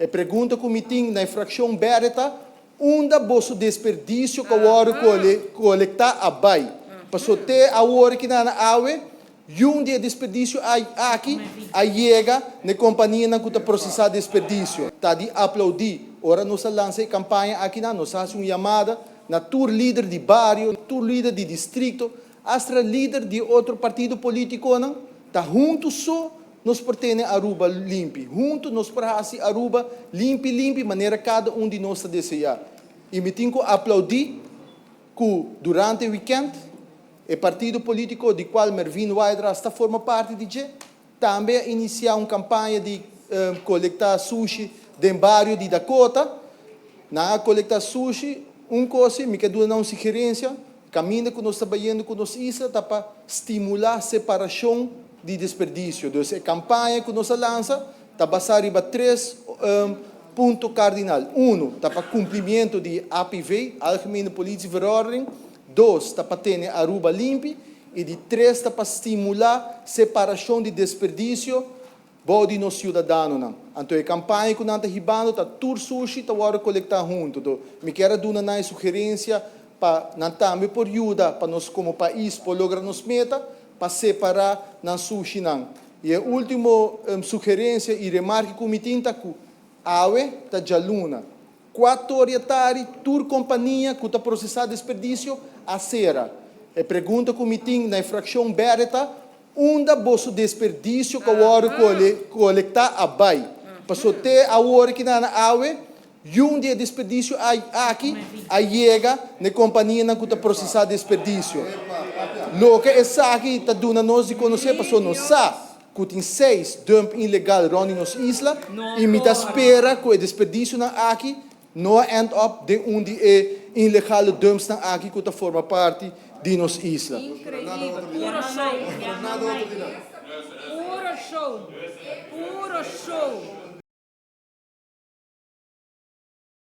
E pregunta ku mi tin na e frakshon bèrdè ta, Unda boso desperdisio ku a wòrdu kolektá a bai? Pasobra te awor ki nan awe, yun di e desperdisio aki a yega na e kompanianan ku ta prosesá desperdisio. Ta di aplaudí. Ora nos a lansa e kampaña akinan, nos a hasi un yamada na tur lider di bario, tur lider di distrikto, Astra lider di otro partido politiconan ta hunto so nos por tene Aruba limpi. Hunto nos por haci Aruba limpi limpi manera cada un di nos ta desea. Y mi tin cu aplaudi cu durante weekend e partido politico di cual Mervin Wyatt-Ras ta forma parti di dje Tambe a inisiá un kampaña di kolektá sushi den bario di Dakota. Nan a kolektá sushi. Un kos si mi ke duna nan un sugerensia, kaminda ku nos ta bayendo ku nos isla ta pa stimulá separashon di desperdisio. Dus e kampaña ku nos a lansa ta basá riba tres punto kardinal. Unu, ta pa kumplimiento di APV, Algemene Politieverordening. Dos, ta pa tene Aruba limpi. I di tres ta pa stimulá separashon di desperdisio bou di nos siudadanonan. Anto e kampaña ku nan ta hibando ta tur sushi ta wòrdu kolektá huntu. Do mi kier a duna nan e sugerensia pa nan tambe por yuda pa nos komo pais por logra nos meta pa separá nan sushinan. I e último sugerensia i remarke ku mi tin ta ku awe ta djaluna. Kuator di atari tur kompania ku ta prosesá desperdisio a sera. E pregunta ku mi tin na e frakshon bèrdè ta, Unda boso desperdisio ku a wòrdu kolektá a bai? Pasobra te awor ki nan awe, yun di e desperdisio aki a yega na e kompanianan ku ta prosesá desperdisio. Loke esaki ta duna nos di konosé pasobra nos sa ku tin seis dump ilegal rònt di nos isla i mi ta spera ku e desperdisionan aki no a end up den un di e ilegale dumpsnan aki ku ta forma parti di nos isla. Increíbel. Puro show. Puro show. Puro show.